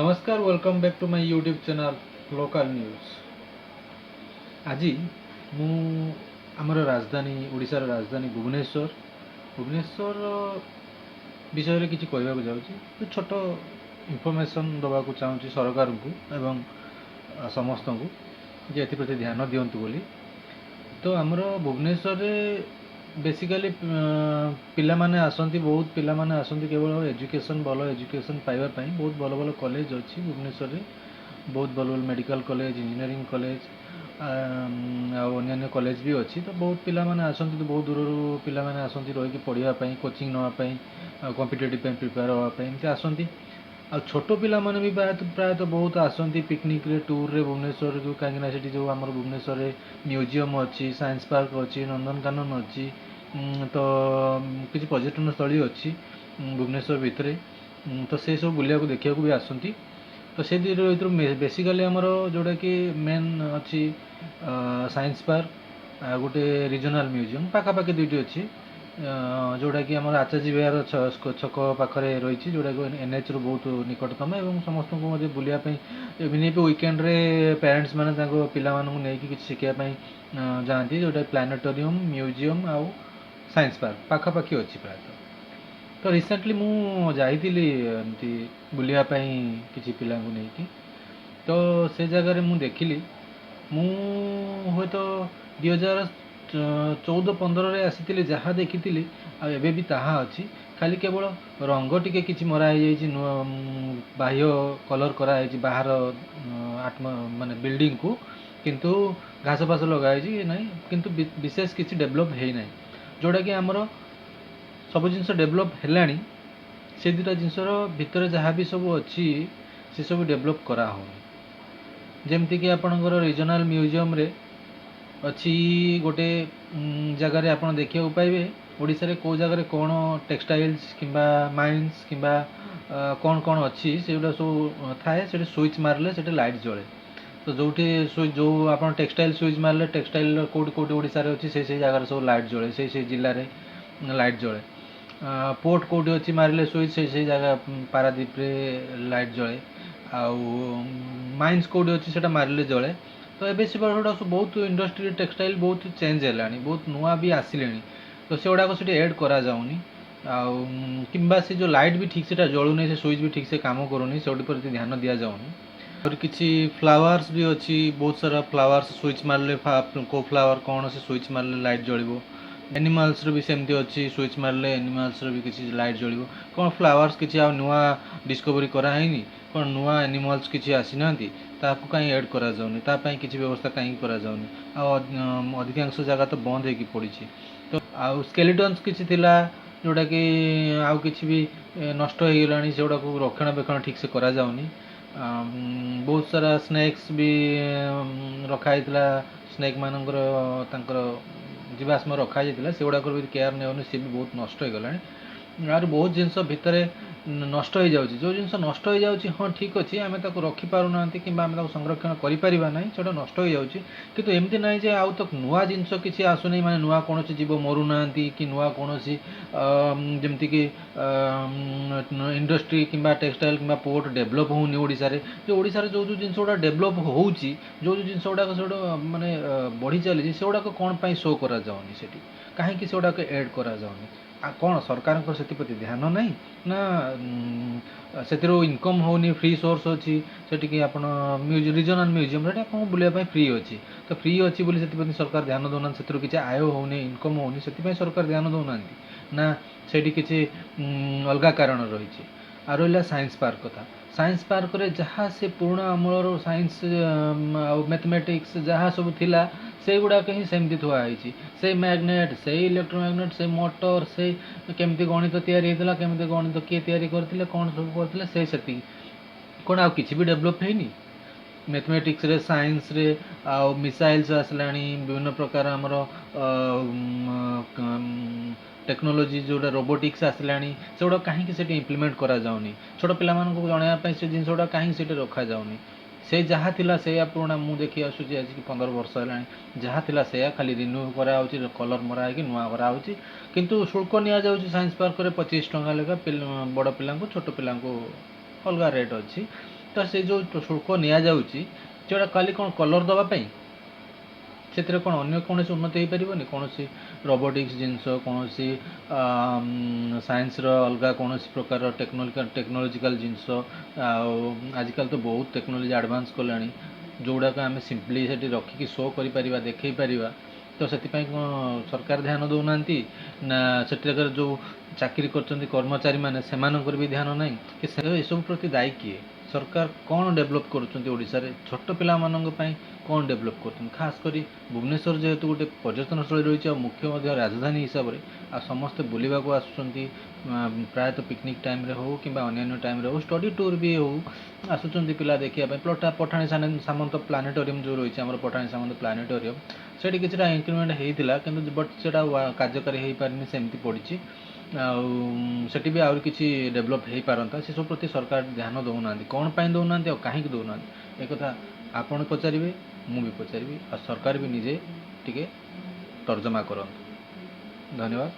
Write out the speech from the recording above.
ନମସ୍କାର, welcome back to my YouTube channel Local News। ଆଜି ମୁଁ ଆମର ରାଜଧାନୀ, ଓଡ଼ିଶାର ରାଜଧାନୀ ଭୁବନେଶ୍ୱର, ଭୁବନେଶ୍ୱର ବିଷୟରେ କିଛି କହିବାକୁ ଯାଉଛି। ଛୋଟ ଇନଫର୍ମେସନ୍ ଦେବାକୁ ଚାହୁଁଛି ସରକାରଙ୍କୁ ଏବଂ ସମସ୍ତଙ୍କୁ ଯେ ଏଥିପ୍ରତି ଧ୍ୟାନ ଦିଅନ୍ତୁ ବୋଲି। ତ ଆମର ଭୁବନେଶ୍ୱରରେ ବେସିକାଲି ପିଲାମାନେ ଆସନ୍ତି, ବହୁତ ପିଲାମାନେ ଆସନ୍ତି କେବଳ ଏଜୁକେସନ୍, ଭଲ ଏଜୁକେସନ୍ ପାଇବା ପାଇଁ। ବହୁତ ଭଲ ଭଲ କଲେଜ ଅଛି ଭୁବନେଶ୍ୱରରେ, ବହୁତ ଭଲ ଭଲ ମେଡ଼ିକାଲ କଲେଜ, ଇଞ୍ଜିନିୟରିଂ କଲେଜ ଆଉ ଅନ୍ୟାନ୍ୟ କଲେଜ ବି ଅଛି। ତ ବହୁତ ପିଲାମାନେ ଆସନ୍ତି, ତ ବହୁତ ଦୂରରୁ ପିଲାମାନେ ଆସନ୍ତି ରହିକି ପଢ଼ିବା ପାଇଁ, କୋଚିଂ ନେବା ପାଇଁ ଆଉ କମ୍ପିଟେଟିଭ୍ ପାଇଁ ପ୍ରିପେୟାର ହେବା ପାଇଁ ଏମିତି ଆସନ୍ତି। ଆଉ ଛୋଟ ପିଲାମାନେ ବି ପ୍ରାୟତଃ ପ୍ରାୟତଃ ବହୁତ ଆସନ୍ତି ପିକନିକ୍ରେ, ଟୁର୍ରେ ଭୁବନେଶ୍ୱର ଯେଉଁ, କାହିଁକିନା ସେଠି ଯେଉଁ ଆମର ଭୁବନେଶ୍ୱରରେ ମ୍ୟୁଜିୟମ୍ ଅଛି, ସାଇନ୍ସ ପାର୍କ ଅଛି, ନନ୍ଦନକାନନ ଅଛି, ତ କିଛି ପର୍ଯ୍ୟଟନ ସ୍ଥଳୀ ଅଛି ଭୁବନେଶ୍ୱର ଭିତରେ। ତ ସେସବୁ ବୁଲିବାକୁ, ଦେଖିବାକୁ ବି ଆସନ୍ତି। ତ ସେ ଦୁଇର ଭିତରୁ ବେସିକାଲି ଆମର ଯେଉଁଟାକି ମେନ୍ ଅଛି ସାଇନ୍ସ ପାର୍କ ଆଉ ଗୋଟେ ରିଜନାଲ୍ ମ୍ୟୁଜିୟମ୍, ପାଖାପାଖି ଦୁଇଟି ଅଛି, ଯେଉଁଟାକି ଆମର ଆଚାର୍ଯ୍ୟ ବିହାର ଛକ ପାଖରେ ରହିଛି, ଯେଉଁଟାକି ଏନ୍ଏଚ୍ରୁ ବହୁତ ନିକଟତମ ଏବଂ ସମସ୍ତଙ୍କୁ ମଧ୍ୟ ବୁଲିବା ପାଇଁ ଏମିତି ବି ୱିକେଣ୍ଡରେ ପ୍ୟାରେଣ୍ଟସ୍ ମାନେ ତାଙ୍କ ପିଲାମାନଙ୍କୁ ନେଇକି କିଛି ଶିଖିବା ପାଇଁ ଯାଆନ୍ତି, ଯେଉଁଟା ପ୍ଲାନେଟୋରିୟମ୍, ମ୍ୟୁଜିୟମ୍ ଆଉ ସାଇନ୍ସ ପାର୍କ ପାଖାପାଖି ଅଛି ପ୍ରାୟତଃ। ତ ରିସେଣ୍ଟଲି ମୁଁ ଯାଇଥିଲି ଏମିତି ବୁଲିବା ପାଇଁ କିଛି ପିଲାଙ୍କୁ ନେଇକି। ତ ସେ ଜାଗାରେ ମୁଁ ଦେଖିଲି, ମୁଁ ହୁଏତ 2014-15ରେ ଆସିଥିଲି, ଯାହା ଦେଖିଥିଲି ଆଉ ଏବେ ବି ତାହା ଅଛି। ଖାଲି କେବଳ ରଙ୍ଗ ଟିକେ କିଛି ମରା ହେଇଯାଇଛି, ନୂଆ ବାହ୍ୟ କଲର୍ କରାହେଇଛି ବାହାର ଆତ୍ମ ମାନେ ବିଲ୍ଡିଂକୁ, କିନ୍ତୁ ଘାସ ଫାସ ଲଗା ହେଇଛି ନାହିଁ, କିନ୍ତୁ ବିଶେଷ କିଛି ଡେଭଲପ୍ ହେଇନାହିଁ। ଯେଉଁଟାକି ଆମର ସବୁ ଜିନିଷ ଡେଭଲପ୍ ହେଲାଣି, ସେ ଦୁଇଟା ଜିନିଷର ଭିତରେ ଯାହା ବି ସବୁ ଅଛି ସେସବୁ ଡେଭଲପ୍ କରାହେଉନି। ଯେମିତିକି ଆପଣଙ୍କର ରିଜନାଲ୍ ମ୍ୟୁଜିୟମ୍ରେ ଅଛି, ଗୋଟେ ଜାଗାରେ ଆପଣ ଦେଖିବାକୁ ପାଇବେ ଓଡ଼ିଶାରେ କେଉଁ ଜାଗାରେ କ'ଣ ଟେକ୍ସଟାଇଲ୍ସ କିମ୍ବା ମାଇନ୍ସ କିମ୍ବା କ'ଣ କ'ଣ ଅଛି, ସେଗୁଡ଼ା ସବୁ ଥାଏ। ସେଠି ସୁଇଚ୍ ମାରିଲେ ସେଠି ଲାଇଟ୍ ଜଳେ। ତ ଯେଉଁଠି ସୁଇଚ୍, ଯେଉଁ ଆପଣ ଟେକ୍ସଟାଇଲ୍ ସୁଇଚ୍ ମାରିଲେ ଟେକ୍ସଟାଇଲ୍ର କେଉଁଠି କେଉଁଠି ଓଡ଼ିଶାରେ ଅଛି, ସେଇ ସେଇ ଜାଗାରେ ସବୁ ଲାଇଟ୍ ଜଳେ, ସେଇ ସେଇ ଜିଲ୍ଲାରେ ଲାଇଟ୍ ଜଳେ। ପୋର୍ଟ କେଉଁଠି ଅଛି ମାରିଲେ ସୁଇଚ୍, ସେଇ ସେଇ ଜାଗା ପାରାଦ୍ୱୀପରେ ଲାଇଟ୍ ଜଳେ। ଆଉ ମାଇନ୍ସ କେଉଁଠି ଅଛି ସେଇଟା ମାରିଲେ ଜଳେ। ତ ଏବେ ସେଗୁଡ଼ା ସବୁ ବହୁତ ଇଣ୍ଡଷ୍ଟ୍ରି, ଟେକ୍ସଟାଇଲ୍ ବହୁତ ଚେଞ୍ଜ ହେଲାଣି, ବହୁତ ନୂଆ ବି ଆସିଲେଣି, ତ ସେଗୁଡ଼ାକ ସେଠି ଏଡ଼୍ କରାଯାଉନି। ଆଉ କିମ୍ବା ସେ ଯେଉଁ ଲାଇଟ୍ ବି ଠିକ୍ ସେଟା ଜଳୁନି, ସେ ସୁଇଚ୍ ବି ଠିକ୍ ସେ କାମ କରୁନି, ସେଇଠି ପ୍ରତି ଧ୍ୟାନ ଦିଆଯାଉନି। ଆହୁରି କିଛି ଫ୍ଲାୱାର୍ସ ବି ଅଛି, ବହୁତ ସାରା ଫ୍ଲାୱାର୍ସ, ସୁଇଚ୍ ମାରିଲେ କେଉଁ ଫ୍ଲାୱାର୍ କ'ଣ, ସେ ସୁଇଚ୍ ମାରିଲେ ଲାଇଟ୍ ଜଳିବ। ଆନିମାଲ୍ସର ବି ସେମିତି ଅଛି, ସୁଇଚ୍ ମାରିଲେ ଆନିମାଲ୍ସର ବି କିଛି ଲାଇଟ୍ ଜଳିବ। କ'ଣ ଫ୍ଲାୱାର୍ସ କିଛି ଆଉ ନୂଆ ଡିସ୍କଭରି କରାହେଇନି? କ'ଣ ନୂଆ ଆନିମଲ୍ସ କିଛି ଆସିନାହାନ୍ତି? ତାକୁ କାହିଁ ଏଡ଼୍ କରାଯାଉନି? ତା ପାଇଁ କିଛି ବ୍ୟବସ୍ଥା କାହିଁକି କରାଯାଉନି? ଆଉ ଅଧିକାଂଶ ଜାଗା ତ ବନ୍ଦ ହେଇକି ପଡ଼ିଛି। ତ ଆଉ ସ୍କେଲିଟନ୍ସ କିଛି ଥିଲା, ଯେଉଁଟାକି ଆଉ କିଛି ବି ନଷ୍ଟ ହେଇଗଲାଣି, ସେଗୁଡ଼ାକୁ ରକ୍ଷଣାବେକ୍ଷଣ ଠିକ୍ସେ କରାଯାଉନି। ବହୁତ ସାରା ସ୍ନେକ୍ସ ବି ରଖା ହେଇଥିଲା, ସ୍ନେକ୍ ମାନଙ୍କର ତାଙ୍କର ଜୀବାଶ୍ମ ରଖାଯାଇଥିଲା, ସେଗୁଡ଼ାକର ବି କେୟାର ନେଉନି, ସିଏ ବି ବହୁତ ନଷ୍ଟ ହେଇଗଲାଣି। ଆହୁରି ବହୁତ ଜିନିଷ ଭିତରେ ନଷ୍ଟ ହେଇଯାଉଛି। ଯେଉଁ ଜିନିଷ ନଷ୍ଟ ହେଇଯାଉଛି, ହଁ ଠିକ୍ ଅଛି, ଆମେ ତାକୁ ରଖିପାରୁନାହାନ୍ତି କିମ୍ବା ଆମେ ତାକୁ ସଂରକ୍ଷଣ କରିପାରିବା ନାହିଁ, ସେଇଟା ନଷ୍ଟ ହେଇଯାଉଛି। କିନ୍ତୁ ଏମିତି ନାହିଁ ଯେ ଆଉ ତ ନୂଆ ଜିନିଷ କିଛି ଆସୁନି, ମାନେ ନୂଆ କୌଣସି ଜୀବ ମରୁନାହାନ୍ତି କି ନୂଆ କୌଣସି ଯେମିତିକି ଇଣ୍ଡଷ୍ଟ୍ରି କିମ୍ବା ଟେକ୍ସଟାଇଲ୍ କିମ୍ବା ପୋର୍ଟ ଡେଭଲପ୍ ହେଉନି ଓଡ଼ିଶାରେ। ଯେ ଓଡ଼ିଶାରେ ଯେଉଁ ଯେଉଁ ଜିନିଷ ଗୁଡ଼ା ଡେଭଲପ୍ ହେଉଛି, ଯେଉଁ ଯେଉଁ ଜିନିଷ ଗୁଡ଼ାକ ସେଗୁଡ଼ା ମାନେ ବଢ଼ି ଚାଲିଛି, ସେଗୁଡ଼ାକ କ'ଣ ପାଇଁ ଶୋ କରାଯାଉନି ସେଠି? କାହିଁକି ସେଗୁଡ଼ାକ ଏଡ଼୍ କରାଯାଉନି? ଆଉ କ'ଣ ସରକାରଙ୍କର ସେଥିପ୍ରତି ଧ୍ୟାନ ନାହିଁ ନା ସେଥିରୁ ଇନକମ୍ ହେଉନି? ଫ୍ରି ସୋର୍ସ ଅଛି ସେଠିକି ଆପଣ ରିଜନାଲ୍ ମ୍ୟୁଜିୟମ୍, ସେଠି ଆପଣଙ୍କୁ ବୁଲିବା ପାଇଁ ଫ୍ରି ଅଛି। ତ ଫ୍ରି ଅଛି ବୋଲି ସେଥିପ୍ରତି ସରକାର ଧ୍ୟାନ ଦେଉନାହାନ୍ତି? ସେଥିରୁ କିଛି ଆୟ ହେଉନି, ଇନକମ୍ ହେଉନି, ସେଥିପାଇଁ ସରକାର ଧ୍ୟାନ ଦେଉନାହାନ୍ତି ନା ସେଇଠି କିଛି ଅଲଗା କାରଣ ରହିଛି? ଆଉ ରହିଲା ସାଇନ୍ସ ପାର୍କ କଥା। ସାଇନ୍ସ ପାର୍କରେ ଯାହା ସେ ପୁରୁଣା ଅମଳର ସାଇନ୍ସ ଆଉ ମ୍ୟାଥମେଟିକ୍ସ ଯାହା ସବୁ ଥିଲା, ସେଇଗୁଡ଼ାକ ହିଁ ସେମିତି ଥୁଆ ହେଇଛି। ସେଇ ମ୍ୟାଗ୍ନେଟ୍, ସେଇ ଇଲେକ୍ଟ୍ରୋମ୍ୟାଗ୍ନେଟ୍, ସେଇ ମୋଟର, ସେଇ କେମିତି ଗଣିତ ତିଆରି ହେଇଥିଲା, କେମିତି ଗଣିତ କିଏ ତିଆରି କରିଥିଲେ, କ'ଣ ସବୁ କରିଥିଲେ, ସେଇ ସେତିକି। କ'ଣ ଆଉ କିଛି ବି ଡେଭଲପ୍ ହେଇନି ମ୍ୟାଥମେଟିକ୍ସରେ, ସାଇନ୍ସରେ? ଆଉ ମିସାଇଲ୍ସ ଆସିଲାଣି, ବିଭିନ୍ନ ପ୍ରକାର ଆମର ଟେକ୍ନୋଲୋଜି ଯେଉଁଟା ରୋବୋଟିକ୍ସ ଆସିଲାଣି, ସେଗୁଡ଼ା କାହିଁକି ସେଠି ଇମ୍ପ୍ଲିମେଣ୍ଟ କରାଯାଉନି? ଛୋଟ ପିଲାମାନଙ୍କୁ ଜଣାଇବା ପାଇଁ ସେ ଜିନିଷ ଗୁଡ଼ା କାହିଁକି ସେଠି ରଖାଯାଉନି? ସେ ଯାହା ଥିଲା ସେଇଆ ପୁରୁଣା, ମୁଁ ଦେଖି ଆସୁଛି ଆଜିକି 15 ବର୍ଷ ହେଲାଣି, ଯାହା ଥିଲା ସେଇଆ, ଖାଲି ରିନ୍ୟୁ କରାହେଉଛି, କଲର୍ ମରା ହେଇକି ନୂଆ କରାହେଉଛି। କିନ୍ତୁ ଶୁଳ୍କ ନିଆଯାଉଛି ସାଇନ୍ସ ପାର୍କରେ 25 ଟଙ୍କା ଲେଖା ବଡ଼ ପିଲାଙ୍କୁ, ଛୋଟ ପିଲାଙ୍କୁ ଅଲଗା ରେଟ୍ ଅଛି। ତ ସେ ଯେଉଁ ଶୁଳ୍କ ନିଆଯାଉଛି, ସେଗୁଡ଼ା ଖାଲି କ'ଣ କଲର୍ ଦେବା ପାଇଁ? ସେଥିରେ କ'ଣ ଅନ୍ୟ କୌଣସି ଉନ୍ନତି ହେଇପାରିବନି? କୌଣସି ରୋବୋଟିକ୍ସ ଜିନିଷ, କୌଣସି ସାଇନ୍ସର ଅଲଗା କୌଣସି ପ୍ରକାର ଟେକ୍ନୋଲୋଜିକାଲ ଜିନିଷ? ଆଉ ଆଜିକାଲି ତ ବହୁତ ଟେକ୍ନୋଲୋଜି ଆଡ଼ଭାନ୍ସ କଲାଣି, ଯେଉଁଗୁଡ଼ାକ ଆମେ ସିମ୍ପଲି ସେଠି ରଖିକି ଶୋ କରିପାରିବା, ଦେଖେଇ ପାରିବା। ତ ସେଥିପାଇଁ କ'ଣ ସରକାର ଧ୍ୟାନ ଦେଉନାହାନ୍ତି, ନା ସେଠାକାର ଯେଉଁ ଚାକିରି କରୁଛନ୍ତି କର୍ମଚାରୀମାନେ, ସେମାନଙ୍କର ବି ଧ୍ୟାନ ନାହିଁ କି ସେ ଏସବୁ ପ୍ରତି ଦାୟୀ କିଏ? ସରକାର କ'ଣ ଡେଭଲପ୍ କରୁଛନ୍ତି ଓଡ଼ିଶାରେ? ଛୋଟ ପିଲାମାନଙ୍କ ପାଇଁ କ'ଣ ଡେଭଲପ୍ କରୁଛନ୍ତି? ଖାସ କରି ଭୁବନେଶ୍ୱର ଯେହେତୁ ଗୋଟେ ପର୍ଯ୍ୟଟନସ୍ଥଳୀ ରହିଛି ଆଉ ମୁଖ୍ୟ ମଧ୍ୟ ରାଜଧାନୀ ହିସାବରେ, ଆଉ ସମସ୍ତେ ବୁଲିବାକୁ ଆସୁଛନ୍ତି, ପ୍ରାୟତଃ ପିକନିକ୍ ଟାଇମ୍ରେ ହେଉ କିମ୍ବା ଅନ୍ୟାନ୍ୟ ଟାଇମ୍ରେ ହେଉ, ଷ୍ଟଡ଼ି ଟୁର୍ ବି ହେଉ, ଆସୁଛନ୍ତି ପିଲା ଦେଖିବା ପାଇଁ। ପଠାଣି ସାମନ୍ତ ପ୍ଲାନେଟୋରିୟମ୍ ଯେଉଁ ରହିଛି ଆମର, ପଠାଣି ସାମନ୍ତ ପ୍ଲାନେଟୋରିୟମ୍, ସେଇଠି କିଛିଟା ଇନକ୍ରିମେଣ୍ଟ ହେଇଥିଲା କିନ୍ତୁ ବଟ୍ ସେଇଟା କାର୍ଯ୍ୟକାରୀ ହେଇପାରିନି, ସେମିତି ପଡ଼ିଛି। ଆଉ ସେଠି ବି ଆହୁରି କିଛି ଡେଭଲପ୍ ହେଇପାରନ୍ତା। ସେସବୁ ପ୍ରତି ସରକାର ଧ୍ୟାନ ଦେଉନାହାନ୍ତି। କ'ଣ ପାଇଁ ଦେଉନାହାନ୍ତି ଆଉ କାହିଁକି ଦେଉନାହାନ୍ତି, ଏକଥା ଆପଣ ପଚାରିବେ, ମୁଁ ବି ପଚାରିବି, ଆଉ ସରକାର ବି ନିଜେ ଟିକେ ତର୍ଜମା କରନ୍ତୁ। ଧନ୍ୟବାଦ।